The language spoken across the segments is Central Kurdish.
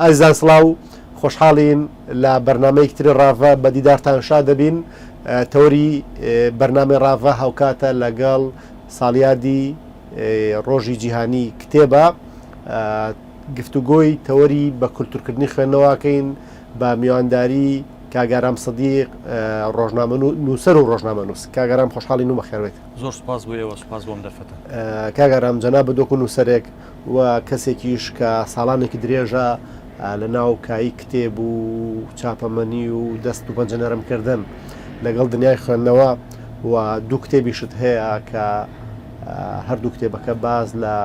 ئازیزان سڵاو، خۆشحاڵین لە بەرنامەیەکی تری ڕاڤە بە دیدارتان شاد دەبین. تەوەری بەرنامەی ڕاڤە هاوکاتە لەگەڵ ساڵیادی ڕۆژی جیهانی کتێبە. گفتوگۆی تەوەری بە کولتورکردنی خوێندنەوەکەین بە میوانداری کاک ئارام سدیق ڕۆژنامە نووسەر و ڕۆژنامەنووس. کاک ئارام خۆشحاڵین و بەخێربێیت. زۆر سوپاس بۆ ئێوە، سوپاس بۆ ئەم دەرفەتە. کاک ئارام جەنابت وەکو نووسەرێک و کەسێکیش کە ساڵانێکی درێژە لە ناو کایی کتێب و چاپەمەنی و دەست و پەنجە نەرمکردن لەگەڵ دنیای خوێندنەوە و دوو کتێبیشت هەیە کە هەردوو کتێبەکە باس لە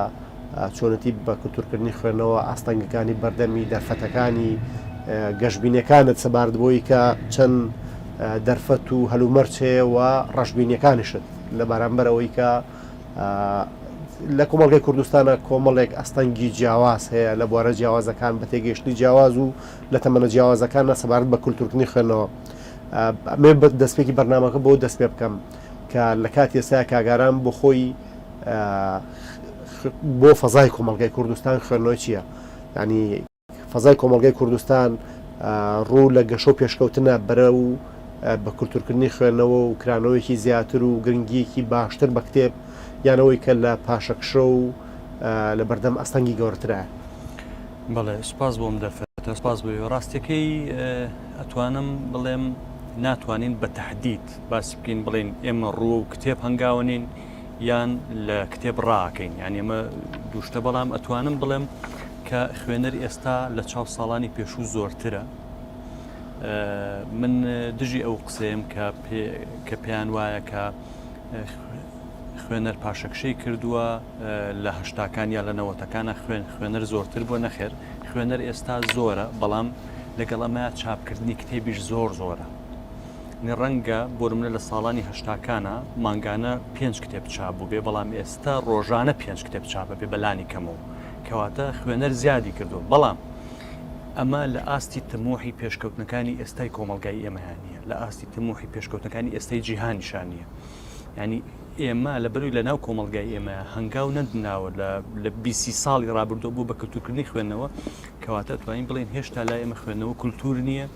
چۆنێتی بە کولتوورکردنی خوێندنەوە، ئاستەنگەکانی بەردەمی، دەرفەتەکانی، گەشبینیەکانت سەبارەت بۆی کە چەند دەرفەت و هەلومەرج هەیە و ڕەشبینیەکانیشت لە بەرامبەر ئەوەی کە لە کۆمەڵگەی کوردستانە کۆمەڵێک ئەستەنگی جیاواز هەیە لە بوارە جیاوازەکان بە تێگەیشتنی جیاواز و لە تەمەنە جیاوازەکانە سەبارەت بە کولتوورکردنی خوێندنەوە. ئەمێ بە دەستپێکی بەرنامەکە بۆ دەست پێ بکەم کە لە کاتی ئێستا کاگاران بۆ خۆی بۆ فەزای کۆمەڵگای کوردستان خوێندنەوە چییە؟ ینی فەزای کۆمەڵگای کوردستان ڕوو لە گەشە و پێشکەوتنە بەرەو بە کولتوورکردنی خوێندنەوە و کرانەوەیەکی زیاتر و گرنگییەکی باشتر بە کتێب یان ئەوەی کە لە پاشەکشە و لە بەردەم ئەستەنگی گەورەترایە؟ بەڵێ سوپاس بۆ ئەم دەرفەتە، سوپاس بۆ ئێوە. ڕاستیەکەی ئەتوانم بڵێم ناتوانین بە تەحدید باسی بکەین بڵێین ئێمە ڕووە و کتێب هەنگاوە نین یان لە کتێب ڕاکەین یان ئێمە دووشتە بەڵام ئەتوانم بڵێم کە خوێنەر ئێستا لە چاو ساڵانی پێشوو زۆرترە. من دژی ئەو قسەیەم کە کە پێیان وایە کە خوێنەر پاشەکشەی کردووە لە هەشتاکان یا لە نەوەتەکانە خوێن خوێنەر زۆرتر بووە نەخێر خوێنەر ئێستا زۆرە بەڵام لەگەڵ ئەمە چاپکردنی کتێبیش زۆر زۆرە ڕەنگە بۆ منە لە ساڵانی هەشتاکانە مانگانە پێنج کتێب چاپ بوو بێ بەڵام ئێستا ڕۆژانە پێنج کتێب چاپە بێ بەلانی کەمەوە کەواتە خوێنەر زیادی کردووە بەڵام ئەمە لە ئاستی تموحی پێشکەوتنەکانی ئێستای کۆمەڵگای ئێمەیان نییە لە ئاستی تموحی پێشکەوتنەکانی ئێستای جیهانیشان نییە ینی ئێمە لە بەروی لە ناو کۆمەلگای ئێمە هەنگاو نەدناوە لە بیسی ساڵی ڕابردووە بۆ بە کلتورکردنی خوێندنەوە کەواتە توانین بڵێن هێشتا لای ئێمە خوێندنەوە کولتور نییە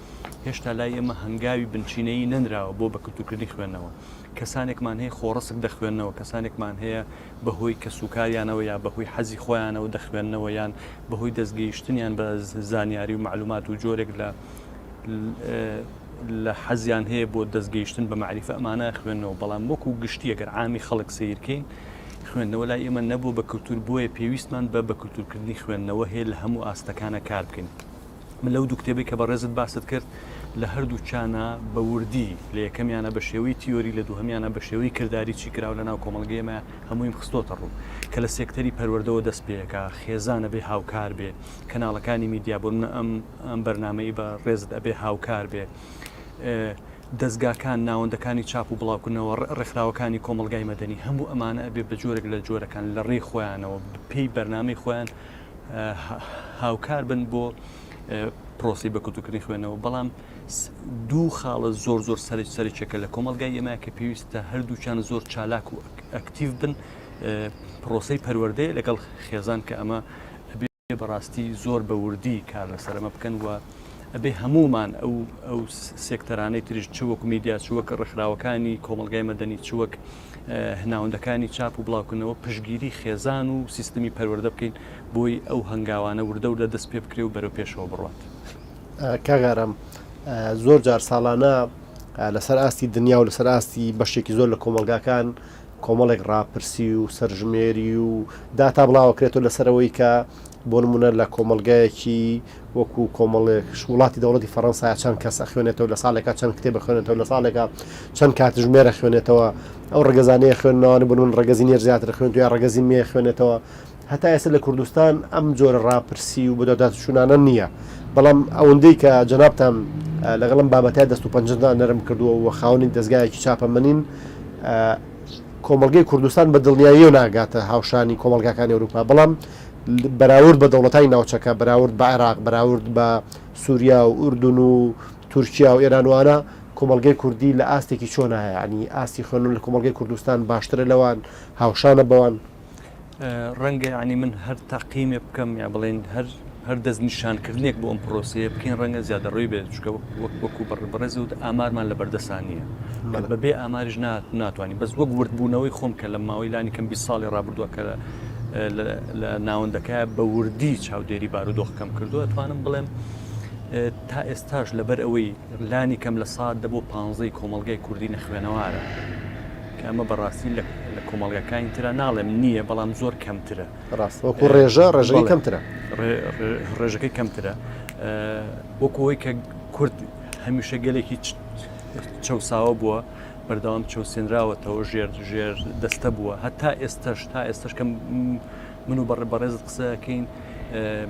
هێشتا لای ئێمە هەنگاوی بنچینەیی نەنراوە بۆ بە کلتورکردنی خوێندنەوە کەسانێکمان هەیە خۆڕسک دەخوێندنەوە کەسانێکمان هەیە بەهۆی کەسوکاریانەوە یا بەهۆی حەزی خۆیانەوە دەخوێننەوە یان بەهۆی دەستگەیشتنیان بە زانیاری و مەعلومات و جۆرێک لە لە حەزیان هەیە بۆ دەستگەیشتن بە مەعریفە ئەمانە خوێندنەوە بەڵام وەکو گشتی ئەگەر عامی خەڵک سەیرکەین خوێندنەوە لای ئێمە نەبوو بە کلتور بۆیە پێویستمان بە بە کلتورکردنی خوێندنەوە هەیە لە هەموو ئاستەکانە کار بکەین. من لەو دوو کتێبەی کە بەڕێزت باست کرد لە هەردووکیانا بە وردی لە یەکەمیانە بە شێوەی تیۆری لە دووهەمیانە بە شێوەی کرداری چی کراوە لە ناو کۆمەڵگەی ئێمە هەموویم خستۆتە ڕوو کە لە سێکتەری پەروەردەوە دەست پێکا خێزان ئەبێ هاوکار بێ کەناڵەکانی میدیا بۆ منە ئەم ئەم بەرنامەی بە ڕێزت ئەبێ هاوکار بێ دەزگاکان ناوەندەکانی چاپ و بڵاوکردنەوە ڕێکخراوەکانی کۆمەڵگای مەدەنی هەموو ئەمانە ئەبێ بە جۆرێک لە جۆرەکان لە ڕێی خۆیانەوە پێی بەرنامەی خۆیان هاوکار بن بۆ پرۆسی بە کولتورکردنی خوێندنەوە بەڵام دوو خاڵە زۆر زۆر سەرچ سەرچەکە لە کۆمەلگای ئێمە کە پێویستە هەردووچیان زۆر چالاک و ئەکتیڤ بن پرۆسی پەروەردەیە لەگەڵ خێزان کە ئەمە ئەبێ بەڕاستی زۆر بە وردی کار لەسەر ئەمە بکەن و ئەبێ هەموومان ئەو ئەو سێکتەرانەی تریش چ وەک میدیا چ وەک ڕێکخراوەکانی کۆمەڵگای مەدەنی چ وەک ناوەندەکانی چاپ و بڵاوکردنەوە پشتگیری خێزان و سیستمی پەروەردە بکەین بۆی ئەو هەنگاوانە وردە وردە دەست پێ بکرێ و بەرەو پێشەوە بڕوات. کاک ئارام زۆر جار ساڵانە لەسەر ئاستی دنیا و لەسەر ئاستی بەشێکی زۆر لە کۆمەڵگاکان کۆمەڵێک ڕاپرسی و سەرژمێری و داتا بڵاوەکرێتەوە لەسەر ئەوەی کە بۆ نمونە لە کۆمەڵگایەکی وەکو کۆمەڵێک وڵاتی دەوڵەتی فەڕەنسا چەند کەس ئەخوێنێتەوە لە ساڵێکا چەند کتێب ئەخوێنێتەوە لە ساڵێکا چەند کاتژمێر ئەخوێنێتەوە ئەو ڕەگەزانەیە خوێندنەوەوانە بۆ نمونە ڕەگەزی نێر زیاتر خوێنێتەوە یا ڕەگەزی مێ خوێنێتەوە هەتا ئێستا لە کوردستان ئەم جۆرە ڕاپرسی و بەدواداچوونانە نییە بەڵام ئەوەندەی کە جەنابتان لەگەڵ ئەم بابەتە دەست و پەنجەتان نەرم کردووە و خاوەنی دەزگایەکی چاپەمەنین کۆمەڵگەی کوردستان بە دڵنیاییەوە ناگاتە هاوشانی کۆمەڵگاکانی ئەوروپا بەڵام. بەراورد بە دەوڵەتانی ناوچەکە، بەراورد بە عێراق، بەراورد بە سووریا و ئوردن و تورکیا و ئێران وانە، کۆمەڵگەی کوردی لە ئاستێکی چۆنا هەیە؟ یانی ئاستی خوێندن لە کۆمەڵگەی کوردستان باشترە لەوان، هاوشانە بەوان؟ ڕەنگە یانی من هەر تەقیمێ بکەم یا بڵێن هەر هەر دەستنیشانکردنێک بۆ ئەم پرۆسەیە بکەین ڕەنگە زیادەڕۆی بێت چونکە وەک وەکو بەڕ بەڕێز وت ئامارمان لە بەردەسا نییە بەڵێ. بەبێ ئاماریش ناتوانین بەس وەک وردبوونەوەی خۆم کە لە ماوەی لانی کەم 20 ساڵی ڕابردووە کە لە ناوەندەکە بە وردی چاودێری بارودۆخەکەم کردووە ئەتوانم بڵێم تا ئێستاش لەبەر ئەوەی لانی کەم لە سات دە بۆ پانزەی کۆمەڵگای کوردی نەخوێنەوارە کە ئەمە بەڕاستی لە کۆمەڵگاکانی ترا ناڵێم نییە بەڵام زۆر کەمترە. ڕاستە وەکو ڕێژە ڕێژەکەی کەمترە. ڕێژەکەی کەمترە وەکو ئەوەی کە کورد هەمیشە گەلێکی چەوساوە بووە بەردەوام چەوسێنراوەتەوە ژێر ژێر دەستە بووە هەتا ئێستش تا ئێستش کە من و بەڕ بەڕێزت قسەکەین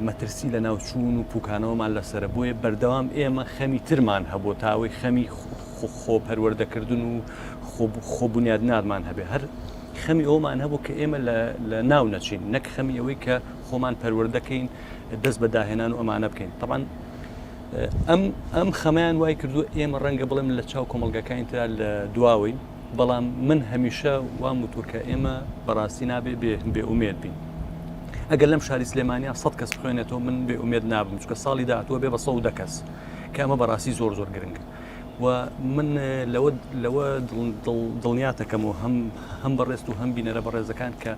مەترسی لە ناوچوون و پوکانەوەمان لەسرە بۆیە بەردەوام ئێمە خەمی ترمان هەبوو تاوەی خەمی خۆ پەروەردەکردن و خۆ بنیادنانمان هەبێ هەر خەمی ئەومان هەبوو کە ئێمە لە ناو نەچین نەک خەمی ئەوەی کە خۆمان پەروەردەکەین دەست بە داهێنان و ئەمانە بکەین طبعا ئەم ئەم خەمیان وای کردو ئێمە ڕەنگە بڵێم لە چاو کۆمەلگەکانی تررا لە دواوەی بەڵام من هەمیشە وام وتووە کە ئێمە بەڕاستی نابێ بێ بێ ئومێد بین ئەگەر لەم شاری سلێمانیا سە کەس بخوێنێتەوە من بێ ئومێد نابم چکە ساڵی داهاتووە بێ بە 110 کەس کە ئەمە بەڕاستی زۆر زۆر گرنگە و من لەوە لەوە دڵنیاتەکەم و هەم هەم بەڕێست و هەم بینەرە بەڕێزەکان کە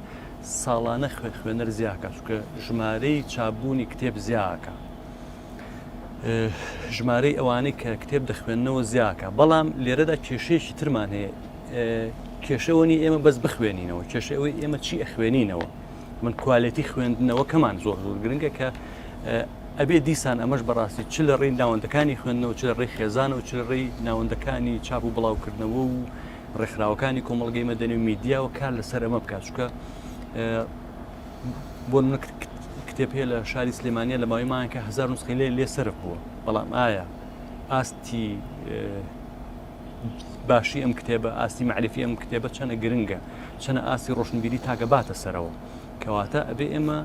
ساڵانە خوێ خوێنەر زیاکە چونکە ژمارەی چاپبوونی کتێب زیاکە ژمارەی ئەوانەی کە کتێب دەخوێندنەوە زیاکە بەڵام لێرەدا کێشەیەکی ترمان هەیە کێشەوەنی ئێمە بەس بخوێنینەوە کێشە ئەوەی ئێمە چی ئەخوێنینەوە من کوالێتی خوێندنەوەکەمان زۆر زۆر گرنگە کە ئەبێ دیسان ئەمەش بەڕاستی چ لە ڕێی ناوەندەکانی خوێندنەوە چ لە ڕێی خێزانەوە چ لە ڕێی ناوەندەکانی چاپ و بڵاوکردنەوە و ڕێکخراوەکانی کۆمەڵگەی مەدەنی و میدیاوە کار لەسەر ئەمە بکات چونکە بۆ نمونە کتێب هەیە لە شاری سلێمانیە لە ماوەی مانگێکە هەزار نوسخەی لێ لێ سەرف بووە بەڵام ئایا ئاستی باشی ئەم کتێبە ئاستی معرفی ئەم کتێبە چەنە گرنگە چەنە ئاستی ڕۆشنبیری تاکە باتە سەرەوە کەواتە ئەبێ ئێمە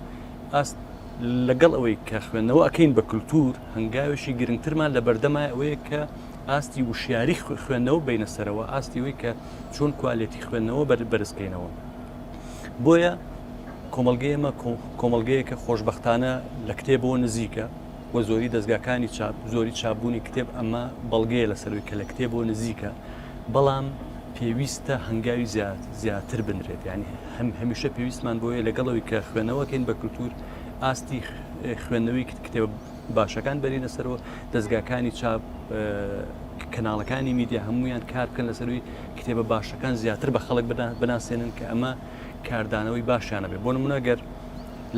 ئاست لەگەڵ ئەوەی کە خوێندنەوە ئەکەین بە کللتور هەنگاوێکی گرنگترمان لە بەردەمای ئەوەیە کە ئاستی وشیاری خوێندنەوە بینە سەرەوە ئاستی ئەوەی کە چۆن کوالێتی خوێندنەوە بەرزکەینەوە بۆیە کۆمەڵگەی ئێمە کۆمەڵگەیەکە خۆشبەختانە لە کتێبەوە نزیکە و زۆری دەستگاکانی چاپ زۆری چاپبوونی کتێب ئەمە بەڵگەیە لەسەروی کە لە کتێبەوە نزیکە بەڵام پێویستە هەنگاوی زیاتر بنرێت یعنی هەم هەمیشە پێویستمان بۆیە لەگەڵەوەی کە خوێنەوەکەین بە کللتور ئاستی خوێندنەوەی کتێب باشەکان بەرینە سەرەوە دەستگاکانی چاپ کەناڵەکانی میدیا هەمویان کار بکەن لەسەروی کتێبە باشەکان زیاتر بە خەڵک بناسێنن کە ئەمە کاردانەوەی باشیانە بێ بۆ نمونە گەر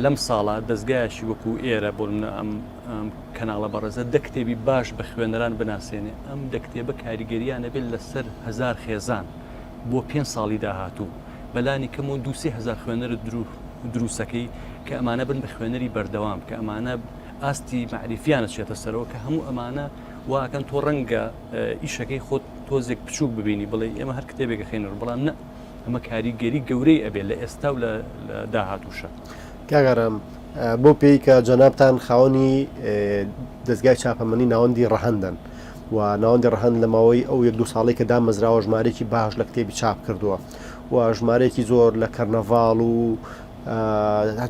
لەم ساڵە دەستگایشی وەکو ئێرە بۆ منە ئەم کەناڵە بەڕێزە دە کتێبی باش بە خوێنەران بناسێنێ ئەم دە کتێبە کاریگەریانە بێت لەسەر هزار خێزان بۆ پێ ساڵی داهاتوو بەلانی کەم و دوسێ هزار خوێنەر دروستەکەی کە ئەمانە بن بە خوێنەری بەردەوام کە ئەمانە ئاستی مەعریفیانە چێتە سەرەوە کە هەموو ئەمانە واکەن تۆ ڕەنگە ئیشەکەی خۆت تۆزێک بچووک ببینی بڵێ ئێمە هەر کتێبێکە خێنەر بەڵام نە ئەمە کاریگەری گەورەی ئەبێت لە ئێستا و لە داهاتووشە. کاک ئارام بەو پێی کە جەنابتان خاوەنی دەزگای چاپەمەنی ناوەندی ڕەهەندن و ناوەندی ڕەهەند لە ماوەی ئەو یەک دوو ساڵی کە دامەزراوە ژمارێکی باش لە کتێبی چاپ کردووە و ژمارەیەکی زۆر لە کەرنەڤاڵ و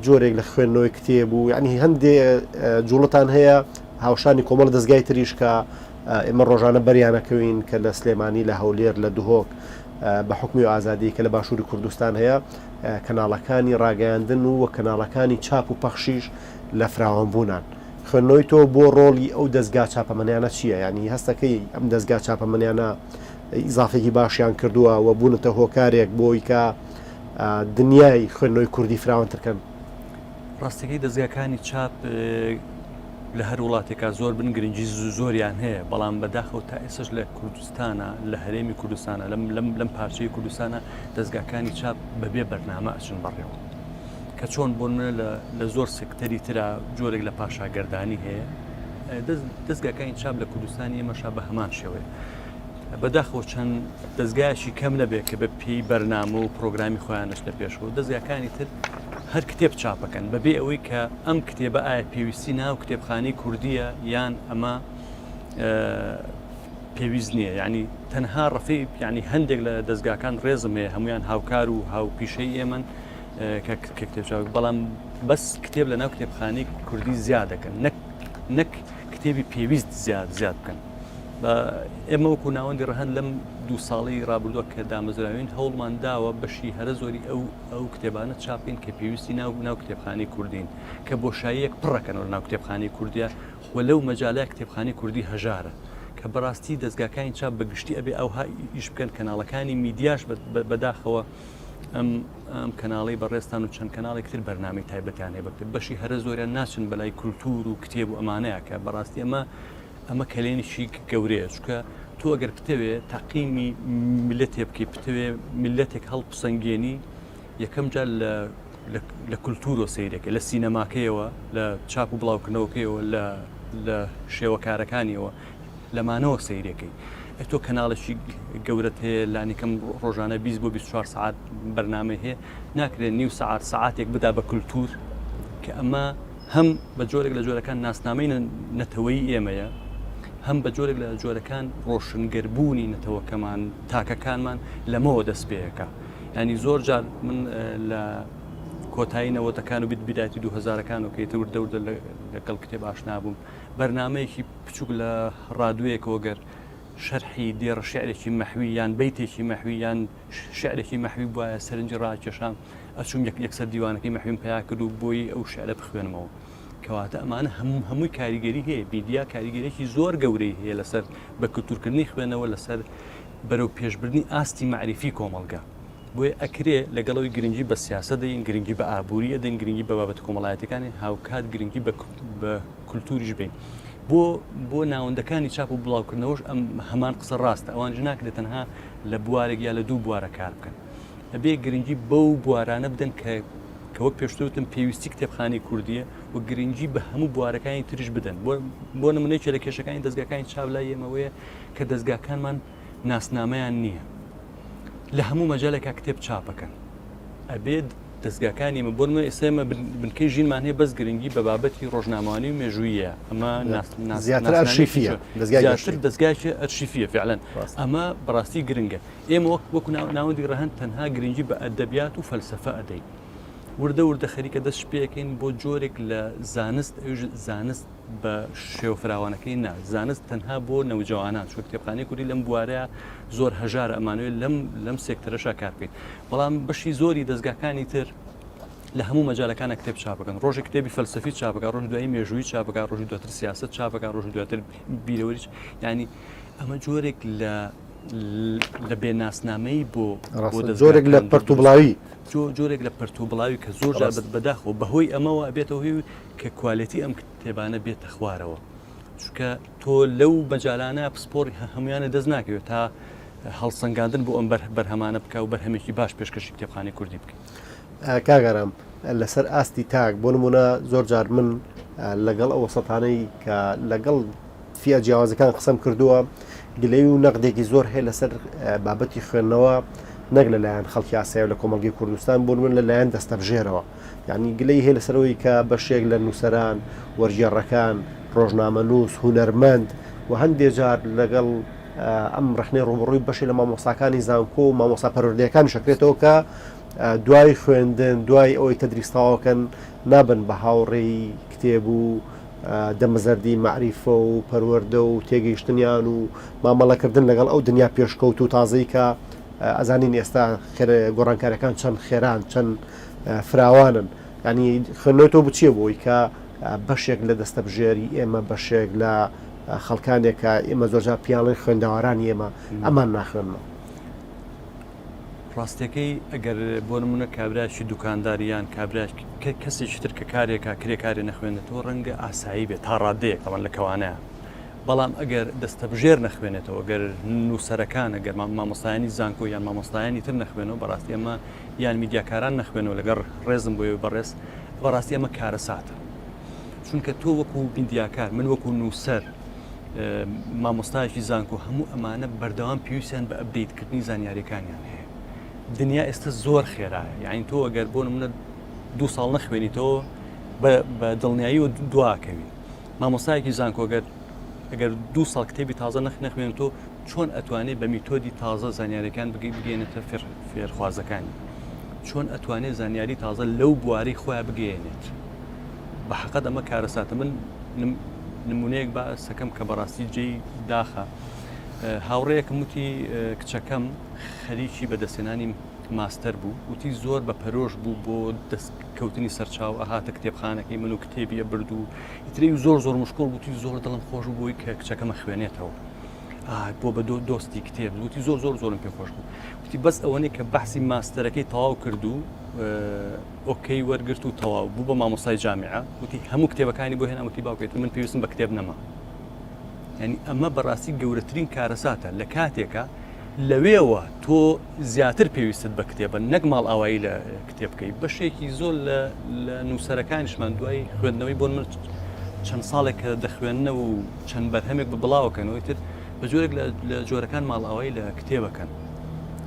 جۆرێک لە خوێندنەوەی کتێب و یعنی هەندێ جوڵتان هەیە هاوشانی کۆمەڵ دەستگای تریش کە ئێمە ڕۆژانە بەریانەکەوین کە لە سلێمانی لە هەولێر لە دهۆک بە حوکمی ئازادی کە لە باشووری کوردستان هەیە، کەناڵەکانی ڕاگەیاندن و کەناڵەکانی چاپ و پەخشیش لە فراوانبوونان. خوێندنەوەی تۆ بۆ ڕۆڵی ئەو دەزگا چاپەمەنیانە چییە؟ یانی هەستەکەی ئەم دەزگا چاپەمەنیانە ئیزافێکی باشیان کردووە و بوونەتە هۆکارێک بۆی کە دنیای خوێندنەوەی کوردی فراوانتر کەن؟ ڕاستەکەی دەزگاکانی چاپ لە هەر وڵاتێکا زۆر بن گرنگی زۆریان هەیە بەڵام بەداخەوە تا ئێستاش لە کوردستانە لە هەرێمی کوردستانە لەم لەم لەم پارچەی کوردستانە دەزگاکانی چاپ بەبێ بەرنامە ئەچن بەڕێوە کە چۆن بۆ نمونە لە لە زۆر سێکتەری ترا جۆرێک لە پاشاگەردانی هەیە دەزگاکانی چاپ لە کوردستانی ئێمەشا بە هەمان شێوەیە بەداخەوە چەند دەزگایەکی کەم نەبێت کە بە پێی بەرنامە و پرۆگرامی خۆیان دەچنە پێشەوە دەزگاکانی تر. هەر کتێب چاپەکەن بەبێ ئەوەی کە ئەم کتێبە ئایا پێویستی ناو کتێبخانەی کوردیە یان ئەمە پێویست نییە یعنی تەنها ڕەفی یعنی هەندێک لە دەستگاکان ڕێزم هەیە هەمویان هاوکار و هاوپیشەی ئێمن کە کتێب چاپ بەڵام بەس کتێب لە ناو کتێبخانەی کوردی زیاد دەکەن نەک نەک کتێبی پێویست زیاد زیاد بکەن. ئێمە وەکو ناوەندی ڕەهەند لەم دوو ساڵی ڕابردووە کە دامەزراوین هەوڵمان داوە بەشی هەرە زۆری ئەو ئەو کتێبانە چاپین کە پێویستی ناو ناو کتێبخانەی کوردین کە بۆشاییەک پڕەکەنەوە ناو کتێبخانەی کوردیە و لەو مەجالە کتێبخانەی کوردی هەژارە کە بەڕاستی دەستگاکانی چاپ بە گشتی ئەبێ ئەوها ئیش بکەن کەناڵەکانی میدیاش بەداخەوە ئەم ئەم کەناڵی بەڕێزتان و چەند کەناڵێک تر بەرنامەی تایبەتیان هەیە بە کتێب بەشی هەرە زۆریان ناچن بەلای کولتوور و کتێب و ئەمانەیە کە بەڕاستی ئەمە ئەمە کەلێنێکی گەورەیە چونکە تۆ ئەگەر بتەوێ تەقیمی میلەتێ بکەی بتەوێ میلەتێک هەڵپسەنگێنی یەکەم جار لە لە کولتوورۆ سەیرەکە لە سینەماکەیەوە لە چاپ و بڵاوکردنەوەکەیەوە لە لە شێوەکارەکانیەوە لەمانەوە سەیرەکەی ئەی تۆ کەناڵێکی گەورەت هەیە لانیکەم ڕۆژانە 20 بۆ 24 سعات بەرنامەی هەیە ناکرێت نیو سعات سعاتێک بدا بە کولتوور کە ئەمە هەم بە جۆرێک لە جۆرەکان ناسنامەی نەتەوەی ئێمەیە هەم بە جۆرێک لە جۆرەکان ڕۆشنگەربوونی نەتەوەکەمان تاکەکانمان لەمەوە دەست پێەکە ینی زۆر جار من لە کۆتایی نەوەتەکان و بیداتی دوهزارەکان و کەیتر وردە وردە لەگەڵ کتێب ئاشنا بووم بەرنمەیەکی بچووک لە ڕادوێکەوە گەر شەرحی دێڕە شعرێکی مەحوی یان بەیتێکی مەحوی یان شعرێکی مەحوی بوایە سەرنجی ڕاکێشام ئەچوم یەک یەکسەر دیوانەکەی مەحویم پیا کرد و بۆی ئەو شعرە بخوێنمەوە کەواتە ئەمانە هەموو هەمووی کاریگەری هەیە میدیا کاریگەرێکی زۆر گەورەی هەیە لەسەر بە کلتورکردنی خوێنەوە لەسەر بەرەو پێشبردنی ئاستی مەعریفی کۆمەڵگە بۆیە ئەکرێ لەگەڵ ئەوەی گرنگی بە سیاسەت دەین، گرنگی بە ئابووری ئەدەین، گرنگی بە بابەتە کۆمەڵایەتیەکانی، هاوکات گرنگی بە بە کولتوریش بین. بۆ بۆ ناوەندەکانی چاپ و بڵاوکردنەوەش ئەم هەمان قسە ڕاستە، ئەوانیش ناکرێت تەنها لە بوارێک یا لە دوو بوارە کار بکەن. ئەبێ گرنگی بەو بوارانە بدەن کە کە وەک پێشتر وتم پێویستی کتێبخانەی کوردیە و گرنگی بە هەموو بوارەکانی تریش بدەن. بۆ بۆ نمونە یەکێ لە کێشەکانی دەزگاکانی چاپ لای ئێمەوەیە کە دەزگاکانمان ناسنامەیان نییە. لە هەموو مەجالێکا کتێب چاپەکەن ئەبێت دەستگاکانی ئێمە بۆ نمونە ئێستا ئێمە بنکەی ژینمان هەیە بەس گرنگی بە بابەتی ڕۆژنامەوانی و مێژوویە ئەمە زیاتر ئەرشیفیە زیاتر دەستگایکی ئەرشیفیە فعلەن ئەمە بەڕاستی گرنگە ئێمە وەک وەکو ناوەندی ڕەهەند تەنها گرنگی بە ئەدەبیات و فەلسەفە ئەدەین وردە وردە خەریکە دەست پێەکەین بۆ جۆرێک لە زانست ئەویش زانست بە شێوە فراوانەکەی نا، زانست تەنها بۆ نەوجەوانان، چونکە کتێبخانەی کوردی لەم بوارەیا زۆر هەژارە، ئەمانەوێت لەم لەم سێکتەرەشا کار بکەین، بەڵام بەشی زۆری دەزگاکانی تر لە هەموو مەجالەکانە کتێب چاپ بکەن، ڕۆژێک کتێبی فەلسەفی چاپ بکات، ڕۆژی دوایی مێژوویی چاپ بکات، ڕۆژی دواتر سیاسەت چاپ بکات، ڕۆژی دواتر بیرەوەری یانی ئەمە جۆرێک لە لە بێناسنامەی بۆ بۆ جۆرێک لە پەرت و بڵاوی جۆرێک لە پەرت و بڵاوی کە زۆر جار بەداخەوە بەهۆی ئەمەوە ئەبێتەوە هۆی کە کوالێتی ئەم کتێبانە بێتە خوارەوە چونکە تۆ لەو مەجالانە پسپۆڕی هەمویانە دەست ناکەوێت تا هەڵسەنگاندن بۆ ئەم بەرهەمانە بکە و بەرهەمێکی باش پێشکەشی کتێبخانەی کوردی بکەیت. کاک ئارام لەسەر ئاستی تاک بۆ نمونە زۆر جار من لەگەڵ ئەو وەسەتانەی کە لەگەڵ فیە جیاوازەکان قسەم کردووە گلەی و نەقدێکی زۆر هەیە لەسەر بابەتی خوێندنەوە نەک لەلایەن خەڵکی ئاسایی و لە کۆمەڵگەی کوردستان بۆ نمونە لەلایەن دەستەبژێرەوە یانی گلەی هەیە لەسەر ئەوەی کە بەشێک لە نووسەران، وەرگێڕەکان، ڕۆژنامەنووس، هونەرمەند و هەندێ جار لەگەڵ ئەم ڕەخنەی ڕووبەڕووی بەشێ لە مامۆستاکانی زانکۆ و مامۆستا پەروەردەیەکانیش ئەکرێتەوە کە دوای خوێندن، دوای ئەوەی تەدریس تەواوکەن نابن بە هاوڕێی کتێب و دەمەزەردی مەعریفە و پەروەردە و تێگەیشتنیان و مامەڵەکردن لەگەڵ ئەو دنیا پێشکەوتوو و تازەی کە ئەزانین ئێستا گۆڕانکاریەکان چەند خێران چەند فراوانن ینی خوێندنەوەی تۆ بچیە بۆی کە بەشێک لە دەستەبژێری ئێمە بەشێک لە خەڵکانێکە ئێمە زۆرجار پیاڵی خوێندەوارانی ئێمە ئەمان ناخوێنەوە. ڕاستەکەی ئەگەر بۆ نمونە کابراکی دوکاندار یان کابراک کەسێکی تر کە کارێکە کرێکاری نەخوێنێتەوە ڕەنگە ئاسایی بێت تا ڕادەیەک تەوان لە کەوانەیە بەڵام ئەگەر دەستەبژێر نەخوێنێتەوە، گەر نووسەرەکان، ئەگەر مامۆستایانی زانکۆ یان مامۆستایانی تر نەخوێنەوە، بەڕاستی ئەمە یان میدیاکاران نەخوێنەوە لەگەڵ ڕێزم بۆ ئێوەی بەڕێز، بەڕاستی ئەمە کارەساتە. چونکە تۆ وەکو میدیاکار، من وەکو نووسەر، مامۆستایەکی زانکۆ، هەموو ئەمانە بەردەوام پێویستیان بە ئەپدەیتکردنی زانیاریەکانیان هەیە. دنیا ئێستا زۆر خێرایە، یعنی تۆ ئەگەر بۆ نمونە دوو ساڵ نەخوێنیتەوە بە دڵنیایی و دواکەوی. مامۆستایەکی زانکۆ گەر ئەگەر دوو ساڵ کتێبی تازە نەخ نەخوێنێتەوە چۆن ئەتوانێت بە میتۆدی تازە زانیاریەکان بگەی بگەێنێتە فێرخوازەکانی چۆن ئەتوانێت زانیاری تازە لەو بوارەی خۆیان بگەێنێت بە حقت ئەمە کارەساتە من نمونەیەک با سەکەم کە بەڕاستی جێی داخە هاوڕێیەکم وتی کچەکەم خەریکی بەدەستێنانی ماستەر بوو وتی زۆر بە پەرۆش بوو بۆ دەستکەوتنی سەرچاو ئەهاتە کتێبخانەکەی من و کتێبی ئەبرد و ئیتری زۆر زۆر مشکۆڵ بووتی زۆر دڵم خۆش بوو بۆی کە کچەکەمە خوێنێتەوە بۆ بە دۆستی کتێب وتی زۆر زۆر زۆرم پێ خۆش بوو وتی بەس ئەوەنەی کە بەحسی ماستەرەکەی تەواو کرد و okay وەرگرت و تەواو بوو بە مامۆستای جامیعە وتی هەموو کتێبەکانی بۆ هێنا وتی باوکێت من پێویستم بە کتێب نەما یعنی ئەمە بەڕاستی گەورەترین کارەساتە لە کاتێکە لەوێوە تۆ زیاتر پێویستت بە کتێبە نەک ماڵئاوایی لە کتێب بکەی بەشێکی زۆر لە نووسەرەکانیشمان دوای خوێندنەوەی بۆ من چەند ساڵێک کە دەخوێندنەوە و چەند بەرهەمێک بە بڵاوەکەنەوەی تر بە جۆرێک لە جۆرەکان ماڵئاوایی لە کتێبەکەن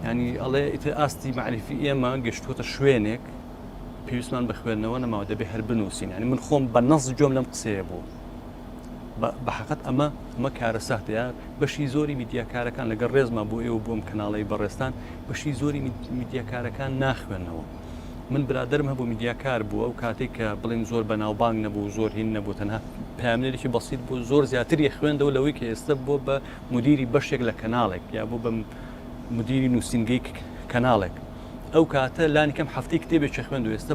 ینی ئەڵێ ئیتر ئاستی معریفی ئێمە گەشتووەتە شوێنێک پێویستمان بە خوێندنەوە نەماوە دەبێ هەر بنووسین ینی من خۆم بە نەز گوێم لەم قسەیە بوو بە حەقت ئەمە ئەمە کارەساتە یا بەشی زۆری میدیاکارەکان لەگەڵ ڕێزما بۆ ئێوە بۆم کەناڵی بەڕێزتان بەشی زۆری میدیاکارەکان ناخوێنەوە من برادرم هەبوو میدیاکار بوو ئەو کاتێک کە بڵێن زۆر بەناوبانگ نەبوو زۆر هین نەبوو تەنها پامنێکی بەسیت بۆ زۆر زیاتری خوێندەوە لەوەی کە ئێستا بۆ بە مدیری بەشێک لە کەناڵێک یا بۆ بە مدیری نووسینگەی کەناڵێک ئەو کاتە لانی کەم هەفتەی کتێبێکی خوێند و ئێستا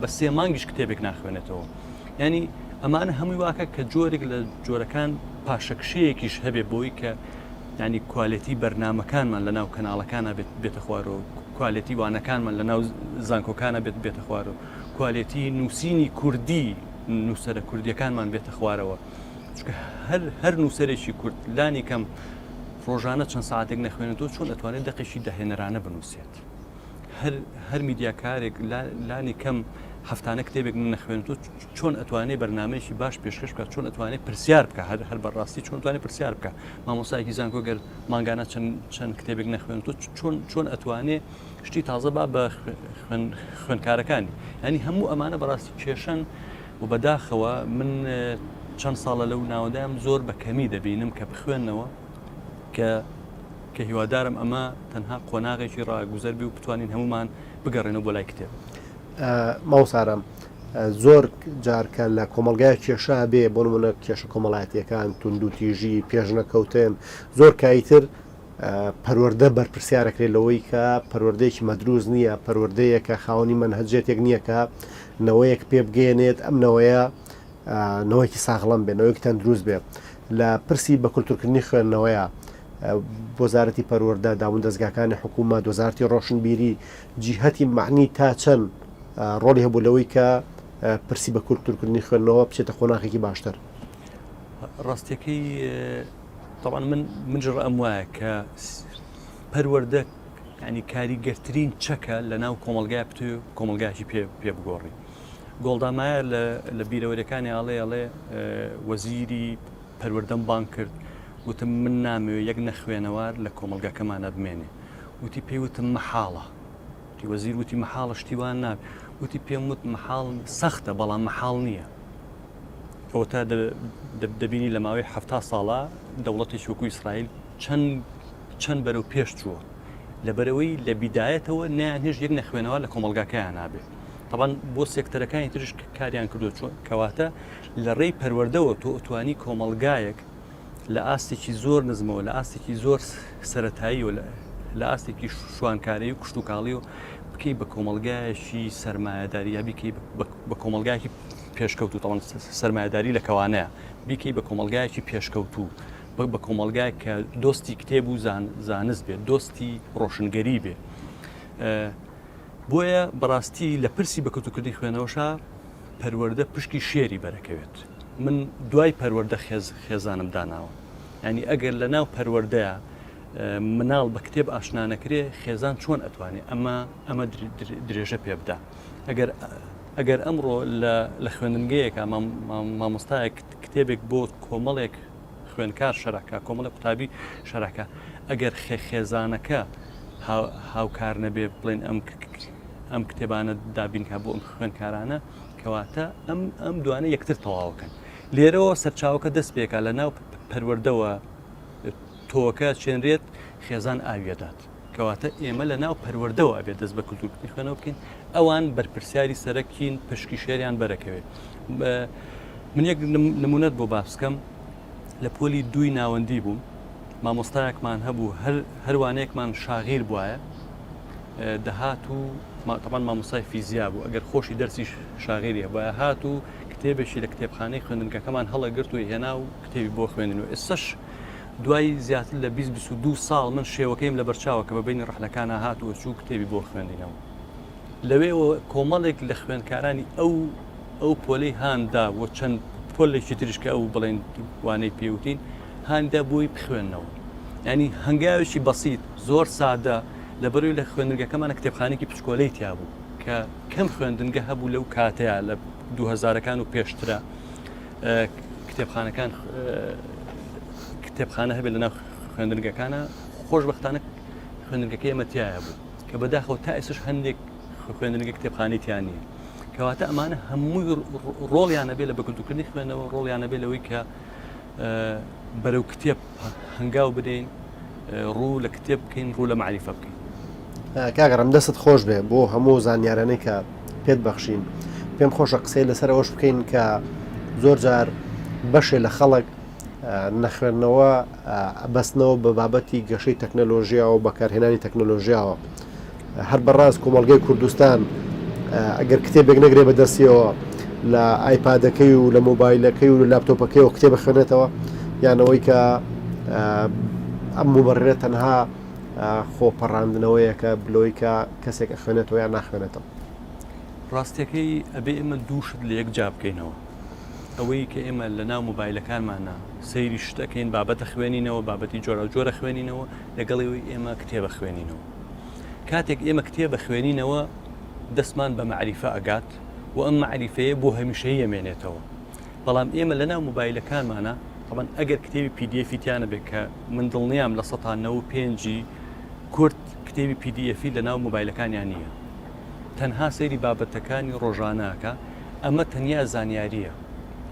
بە سێ مانگیش کتێبێک ناخوێنێتەوە ینی ئەمانە هەمووی واکە کە جۆرێک لە جۆرەکان پاشەکشەیەکیش هەبێ بۆی کە ینی quality بەرنمەکانمان لە ناو کەناڵەکانە بێت بێتە خوارەوە quality وانەکانمان لە ناو زانکۆکانە بێت بێتە خوارەوە quality نووسینی کوردی نووسەرە کوردیەکانمان بێتە خوارەوە چونکە هەر هەر نووسەرێکی کورد لانی کەم ڕۆژانە چەند ساعتێک نەخوێنێتەوە چۆن ئەتوانێت دەقێکی داهێنەرانە بنووسێت هەر هەر میدیاکارێک لانی کەم هەفتانە کتێبێک نەخوێنێتەوە چۆن ئەتوانێت بەرنمەیەکی باش پێشکەش بکات چۆن ئەتوانێت پرسیار بکە هەر هەر بەڕاستی چۆن توانێت پرسیار بکە مامۆسایەکی زانکۆ گەر مانگانە چەند چەند کتێبێک نەخوێنێتەوە چۆن چۆن ئەتوانێت شتی تازە با بە خوێندکارەکانی ینی هەموو ئەمانە بەڕاستی کێشەن و بەداخەوە من چەند ساڵە لەو ناوەدام زۆر بە کەمی دەبینم کە بخوێنەوە کە کە هیوادارم ئەمە تەنها قۆناغێکی ڕاگوزەر بێ و بتوانین هەمومان بگەڕێنەوە بۆ لای کتێب. مامۆستا ئارام زۆر جار کە لە کۆمەڵگای کێشە بێ بۆ نمونە کێشە کۆمەڵایەتیەکان توندوتیژی پێشنەکەوتن زۆر کایتر پەروەردە بەرپرسیارەکرێت لەوەی کە پەروەردەیەکی مەدروس نییە پەروەردەیە کە خاوەنی مەنهەجێتێک نییە کە نەوەیەک پێ بگەێنێت ئەم نەوەیە نەوەیەکی ساغڵەم بێ نەوەیەکی تەندروست بێ لە پرسی بە کولتورکردنی خوێندنەوەیە وەزارەتی پەروەردە داون دەستگاکانی حکوومەت وەزارتی ڕۆشنبیری جیهەتی معنی تا چەند ڕۆڵی هەبوو لەوەی کە پرسی بە کولتورکردنی خوێندنەوە بچێتە قۆناغێکی باشتر ڕاستیەکەی تەبعەن من منش ڕەئم وایە کە پەروەردە ینی کاریگەرترین چەکە لە ناو کۆمەلگای بتوێ کۆمەلگاکی پێ پێ بگۆڕی گۆڵدا مایەر لە لە بیرەوەریەکانی ئاڵێ ئەڵێ وەزیری پەروەردەم بانگ کرد وتم من نامەوێ یەک نەخوێنەوار لە کۆمەلگاکەمانە بمێنێ وتی پێی وتم مەحاڵە وتی وەزیر وتی مەحاڵە شتی وان نابێ وتی پێم وت مەحاڵ سەختە بەڵام مەحاڵ نییە ئەوەتا دەبینی لە ماوەی 70 ساڵە دەوڵەتێکی وەکو ئیسرائیل چەند چەند بەرەو پێش چووە لەبەرەوەی لە بیدایەتەوە نیان هێش یەک نەخوێنەوە لە کۆمەلگاکەیان نابێ طبعا بۆ سێکتەرەکانی ترش کاریان کردو چۆن کەواتە لە ڕێی پەروەردەوە تۆ ئەتوانی کۆمەلگایەک لە ئاستێکی زۆر نزمەوە لە ئاستێکی زۆر سەتایی و لە ئاستێکی شوانکاری و کشتتوکاڵی و بکەی بە کۆمەلگایەکی سەرمایەداری یا بیکەی بە کۆمەلگایەکی پێشکەوتوو تەوان سەرمایەداری لە کەوانەیە بیکەی بە کۆمەلگایەکی پێشکەوتوو بە کۆمەلگای کە دۆستی کتێب و زانست بێت دۆستی ڕۆشنگەری بێ بۆیە بەڕاستی لە پرسی بەکەوتوکردنی خوێنەوەشا پەروەردە پشکی شێری بەرەکەوێت من دوای پەروەردە خێز خێزانم داناوە ینی ئەگەر لە ناو پەروەردەیە مناڵ بە کتێب ئاشنا نەکرێ خێزان چۆن ئەتوانێ ئەمە ئەمە درێژە پێ بدا ئەگەر ئەگەر ئەمڕۆ لە خوێندنگەیەکە مامۆستایەک کتێبێک بۆ کۆمەڵێک خوێندکار شەرحکە کۆمەڵی قوتابی شەرحکە ئەگەر خێزانەکە هاوکار نەبێ بڵێن ئەم ئەم کتێبانە دابینکە بۆ ئەم خوێندکارانە کەواتە ئەم ئەم دوانە یەکتر تەواوکەن لێرەوە سەرچاوەکە دەست پێکا لە ناو پەروەردەوە تۆوەکە چێنرێت خێزان ئاویەدات کەواتە ئێمە لە ناو پەروەردەوە ئەبێت دەست بە کولتورکردنی خوێنەوە بکەین ئەوان بەرپرسیاری سەرەکین پشکی شێریان بەرەکەوێت من یەک نمونەت بۆ باس بکەم لە پۆلی دووی ناوەندی بووم مامۆستایەکمان هەبوو هەر هەروانەیەکمان شاغیر بواە دەهات و تەمان مامۆستای فیزیا بوو ئەگەر خۆشی دەرسی شاغیری هەبوایە هات و کتێبێکی لە کتێبخانەی خوێندنگەکەمان هەڵەگرت و هێنا و کتێبی بۆ خوێندن و ئێستش دوای زیاتر لە 20 22 ساڵ من شێوەکەیم لە بەرچاوە کە بە بینی ڕەحلەکانە هات و چوو کتێبی بۆ خوێندینەوە لەوێوە کۆمەڵێک لە خوێندکارانی ئەو ئەو پۆلەی هاندا و چەند پۆلێکی تریش کە ئەو بڵێن وانەی پێوتین هاندا بۆی بخوێنەوە ینی هەنگاوێکی بەسیت زۆر سادە لەبەروی لە خوێندنگەکەمانە کتێبخانێکی پچکۆلەی تیا بوو کە کەم خوێندنگە هەبوو لەو کاتەیە لە دوهەزارەکان و پێشترە کتێبخانەکان کتێبخانە هەبێت لەناو خوێندنگەکانە خۆشببختانە خوێندنگەکەی ئێمە تایە بوو کە بەداخەوە تا ئێستش هەندێک خوێندنگە کتێبخانەی تیا نییە کەواتە ئەمانە هەمووی ڕۆڵیان هەبێت لە بەکولتوکردنی خوێندنەوە ڕۆڵیان هەبێت لەوەی کە بەرەو کتێب هەنگاو بدەین ڕوو لە کتێب بکەین ڕوو لە مەعریفە بکەین. کاک ڕەم دەستت خۆش بێ بۆ هەموو زانیارانەی کە پێت بەخشین پێم خۆشە قسەی لەسەر ئەوەش بکەین کە زۆر جار بەشێ لە خەڵک نەخوێندنەوە ئەبەستنەوە بە بابەتی گەشەی تەکنەلۆژیاوە و بەکارهێنانی تەکنەلۆژیاوە هەر بەڕاست کۆمەڵگەی کوردستان ئەگەر کتێبێک نەگرێ بە دەستیەوە لە ئایپادەکەی و لە مۆبایلەکەی و لە لاپتۆپەکەیەوە کتێب خوێنێتەوە یانەوەی کە ئەم مبڕێت تەنها خۆپەڕاندنەوەیەکە بلۆی کە کەسێک ئەخوێنێتەوە یان ناخوێنێتەوە. ڕاستیەکەی ئەبێ ئێمە دوو شت لە یەک جا بکەینەوە ئەوەی کە ئێمە لە ناو مۆبایلەکانمانە سەیری شت ئەکەین بابەتە خوێنینەوە بابەتی جۆراوجۆرە خوێنینەوە لەگەڵ ئەوەی ئێمە کتێبە خوێنینەوە کاتێک ئێمە کتێبە خوێنینەوە دەستمان بە مەعریفە ئەگات و ئەم مەعریفەیە بۆ هەمیشەیی ئەمێنێتەوە بەڵام ئێمە لەناو مۆبایلەکانمانە تەبعەن ئەگەر کتێبی PDF ی تیا نەبێت کە من دڵنیام لە سەتا نەوە پێنجی کورد کتێبی PDF ی لەناو مۆبایلەکانیان نییە تەنها سەیری بابەتەکانی ڕۆژانەکە ئەمە تەنیا زانیاریە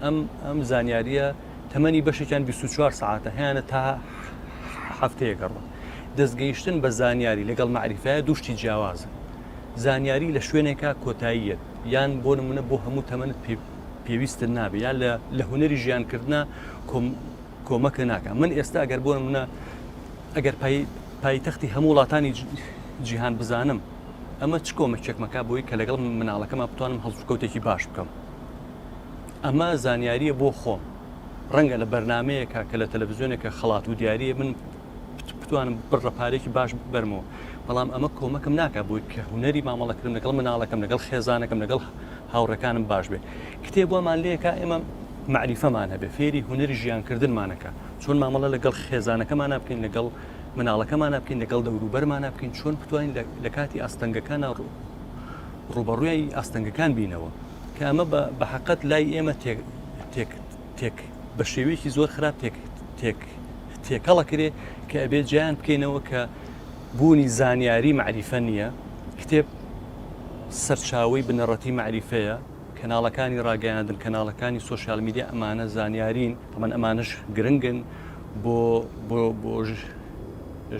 ئەم ئەم زانیاریە تەمەنی بەشێکیان 24 سعاتە هەیەە تا هەفتەیەکە ڕۆن دەستگەیشتن بە زانیاری لەگەڵ مەعریفەیە دوو شتی جیاوازن زانیاری لە شوێنێکا کۆتاییەت یان بۆ نمونە بۆ هەموو تەمەنت پێ پێویستت نابێ یان لە لە هونەری ژیانکردنا کۆم کۆمەکە ناکە من ئێستا ئەگەر بۆ نمونە ئەگەر پای پایتەختی هەموو وڵاتانی جیهان بزانم ئەمە چ کۆمەکێکمەکە بۆی کە لەگەڵ مناڵەکەما بتوانم هەڵسوکەوتێکی باش بکەم ئەمە زانیاریە بۆ خۆم ڕەنگە لە بەرنمەیەکە کە لە تەلەڤزیۆنێکە خەڵات و دیاریە من بتوانم بڕە پارێکی باش بەرمەوە بەڵام ئەمە کۆمەکم ناکە بۆی کە هونەری مامەڵەکردن لەگەڵ مناڵەکەم لەگەڵ خێزانەکەم لەگەڵ هاوڕێکانم باش بێ کتێب وامان لێکا ئێمە مەعریفەمان هەبێ فێری هونەری ژیانکردنمانەکە چۆن مامەڵە لەگەڵ خێزانەکەمانە بکەین لەگەڵ مناڵەکەمانە بکەین لەگەڵ دەوروبەرمانە بکەین چۆن بتوانین لە کاتی ئاستەنگەکانە ڕوبەڕووی ئاستەنگەکان بینەوە کە ئەمە بە حقت لای ئێمە تێک تێک تێک بە شێوەیەکی زۆر خراپ تێک تێک تێکەڵە کرێ کە ئەبێ جیان بکەینەوە کە بوونی زانیاری مەعریفە نییە، کتێب سەرچاوەی بنەڕەتی مەعریفەیە، کەناڵەکانی ڕاگەیاندن، کەناڵەکانی سۆشیال میدیا ئەمانە زانیارین، تەبعەن ئەمانەش گرنگن بۆ بۆ بۆ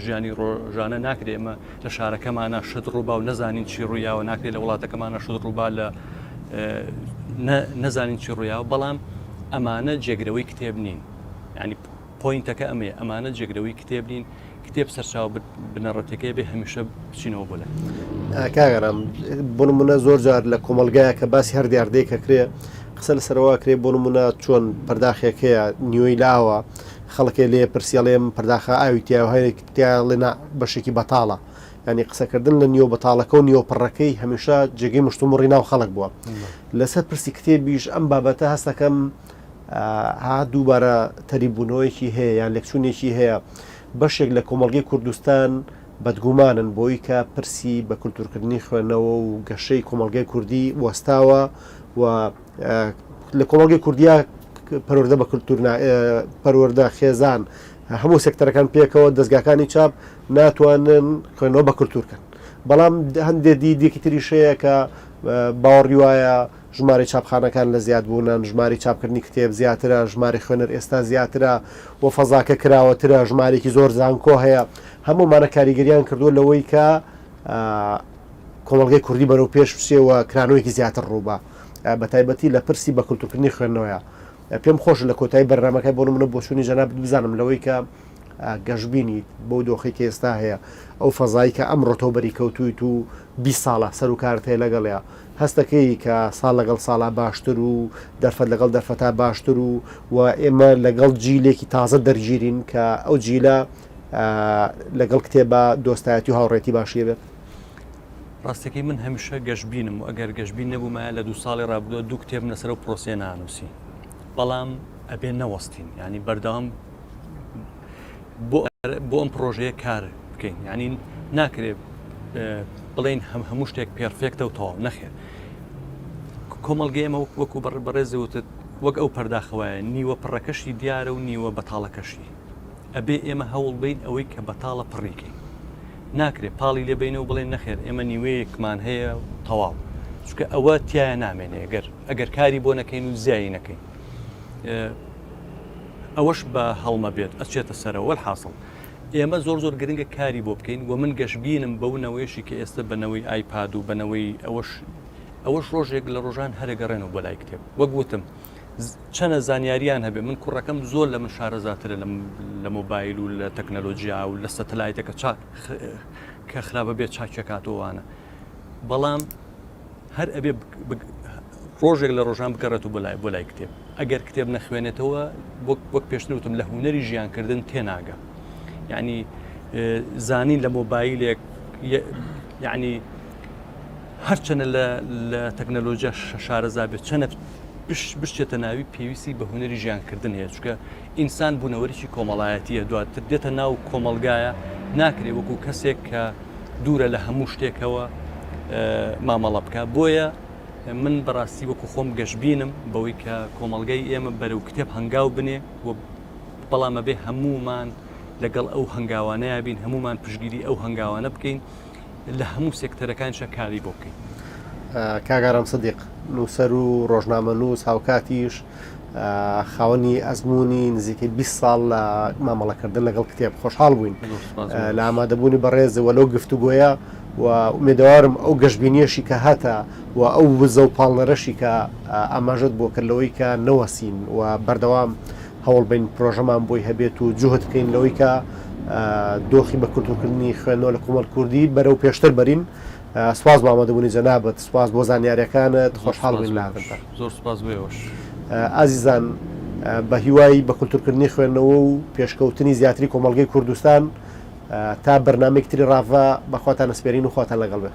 ژیانی ڕۆژانە ناکرێ ئێمە لە شارەکەمانە شت ڕووبا و نەزانین چی ڕوویاوە ناکرێت لە وڵاتەکەمانە شت ڕووبا لە نەزانین چی ڕوویاوە بەڵام ئەمانە جێگرەوەی کتێب نین ینی point ەکە ئەمەیە ئەمانە جێگرەوەی کتێب نین کتێب سەرچاوە بنەڕەتیەکەی بێ هەمیشە بچینەوە بۆ لای. کاک ئارام بۆ نمونە زۆر جار لە کۆمەڵگایە کە باسی هەر دیاردەیەک ئەکرێ قسە لەسەرەوە ئەکرێ بۆ نمونە چۆن پەرداخێک هەیە نیوەی لاوە خەڵکێ لێ پرسی ئەڵێ ئەم پەرداخە ئاوی تیایە و هەیەک تیایە ئەڵێ نا بەشێکی بەتاڵە یانی قسەکردن لە نیوە بەتاڵەکە و نیوە پڕەکەی هەمیشە جێگەی مشتومڕی ناو خەڵک بووە لەسەر پرسی کتێبیش ئەم بابەتە هەستەکەم ها دووبارە تەریببوونەوەیەکی هەیە یان لێکچوونێکی هەیە، بەشێک لە کۆمەڵگەی کوردستان بەدگومانن بۆی کە پرسی بە کولتوورکردنی خوێندنەوە و گەشەی کۆمەڵگەی کوردی وەستاوە و لە کۆمەڵگەی کوردیا پەروەردە بە کولتوور پەروەردە خێزان هەموو سێکتەرەکان پێکەوە دەستگاکانی چاپ ناتوانن خوێندنەوە بە کولتوور کەن. بەڵام هەندێ دیدێکی تریش هەیە کە باوەڕی وایە ژمارەی چاپخانەکان لە زیادبوونن، ژمارەی چاپکردنی کتێب زیاترە، ژمارەی خوێنەر ئێستا زیاترە و فەزاکە کراوەترە، ژمارەیەکی زۆر زانکۆ هەیە، هەموو ئەمانە کاریگەریان کردووە لەوەی کە کۆمەڵگەی کوردی بەرەو پێش بچێ و کرانەوەیەکی زیاتر ڕووبا بەتایبەتی لە پرسی بە کولتوورکردنی خوێندنەوەیە. پێم خۆشە لە کۆتایی بەرنامەکە بۆ نمونە بۆچوونی جەنابت بزانم لەوەی کە گەشبینیت بەو دۆخەی کە ئێستا هەیە، ئەو فەزای کە ئەمڕۆ تۆ بەری کەوتوویت و 20 ساڵە سەروکارت هەیە لەگەڵیا، هەستەکەی کە ساڵ لەگەڵ ساڵا باشتر و دەرفەت لەگەڵ دەرفەتا باشتر و و ئێمە لەگەڵ جیلێکی تازە دەرگیرین کە ئەو جیلە لەگەڵ کتێبا دۆستایەتی و هاوڕێتی باشی هەبێت؟ ڕاستەکەی من هەمیشە گەشبینم و ئەگەر گەشبین نەبوومایە لە دوو ساڵی ڕابردووە دوو کتێبم لەسەر ئەو پرۆسەیە نانووسی بەڵام ئەبێ نەوەستین یعنی بەردەوام بۆ بۆ ئەم پرۆژەیە کار بکەین یعنی ناکرێ بڵێین هەم هەموو شتێک perfect ە و تەواو نەخێر کۆمەڵگەی ئێمە وەکو بەڕ بەڕێز وتت وەک ئەو پەرداخەوایە نیوە پڕەکەشی دیارە و نیوە بەتاڵەکەشی ئەبێ ئێمە هەوڵ بین ئەوەی کە بەتاڵە پڕیکەین ناکرێ پاڵی لێ بینەوە بڵێن نەخێر ئێمە نیوەیەکمان هەیە تەواو چونکە ئەوە تایە نامێنێ گەر ئەگەر کاری بۆ نەکەین و زیایی نەکەین ئەوەش بە هەڵمە بێت ئەچێتە سەرەوە وەلحاسڵ ئێمە زۆر زۆر گرنگە کاری بۆ بکەین و من گەشبینم بەو نەوەیەشی کە ئێستا بە نەوەی ئایپاد و بە نەوەی ئەوەش ئەوەش ڕۆژێک لە ڕۆژان هەرەگەڕێنەوە بۆ لای کتێب وەک وتم چەنە زانیاریان هەبێ من کوڕەکەم زۆر لە من شارەزاترە لە مۆبایل و لە تەکنەلۆجیا و لە سەتەلایتەکە چاک کە خراپە بێت چاکەکاتەوەوانە بەڵام هەر ئەبێ ڕۆژێک لە ڕۆژان بگەڕێتەوە بۆ لای بۆ لای کتێب ئەگەر کتێب نەخوێنێتەوە وەک وەک پێشتر وتم لە هونەری ژیانکردن تێناگە یعنی زانین لە مۆبایلێک یعنی هەرچەنە لە لە تەکنەلۆژیا شارەزا بێت چەنە بشچێتە ناوی پێویستی بە هونەری ژیانکردن هەیە چونکە ئینسان بوونەوەرێکی کۆمەڵایەتیە دواتر دێتە ناو کۆمەڵگایە ناکرێ وەکو کەسێک کە دوورە لە هەموو شتێکەوە مامەڵە بکە بۆیە من بەڕاستی وەکو خۆم گەشببینم بەوەی کە کۆمەڵگەی ئێمە بەرەو کتێب هەنگاو بنێ و بەڵام ئەبێ هەمومان لەگەڵ ئەو هەنگاوانەیە بین هەمومان پشگیری ئەو هەنگاوانە بکەین لە هەموو سێکتەرەکانیشا کاری بۆ بکەین. کاک ئارام سدیق، نووسەر و ڕۆژنامەنووس، هاوکاتیش خاوەنی ئەزموونی نزیکەی 20 ساڵ لە مامەڵەکردن لەگەڵ کتێب، خۆشحاڵ بووین لە ئامادەبوونی بەڕێز و لەو گفتوگۆیە و ئومێدەوارم ئەو گەشبینیەشی کە هاتە و ئەو وزە و پاڵنەرەشی کە ئاماژەت بۆ کرد لەوەی کە نەوەسین و بەردەوام هەوڵبەین پرۆژەمان بۆی هەبێت و جوهد بکەین لەوەی کە دۆخی بە کولتوورکردنی خوێندنەوە لە کۆمەڵ کوردی بەرەو پێشتر بەرین. سپاس بۆ ئامادەبوونی جەنابت، سپاس بۆ زانیاریەکانت، خۆشحاڵ بووین لە هاتنتان. زۆر سپاس بۆ ئێوەش. ئازیزان بە هیوای بە کولتوورکردنی خوێندنەوە و پێشکەوتنی زیاتری کۆمەڵگەی کوردستان تا بەرنامەیەکی تری ڕاڤە بە خواتان ئەسپێرین و خواتان لەگەڵ بێ.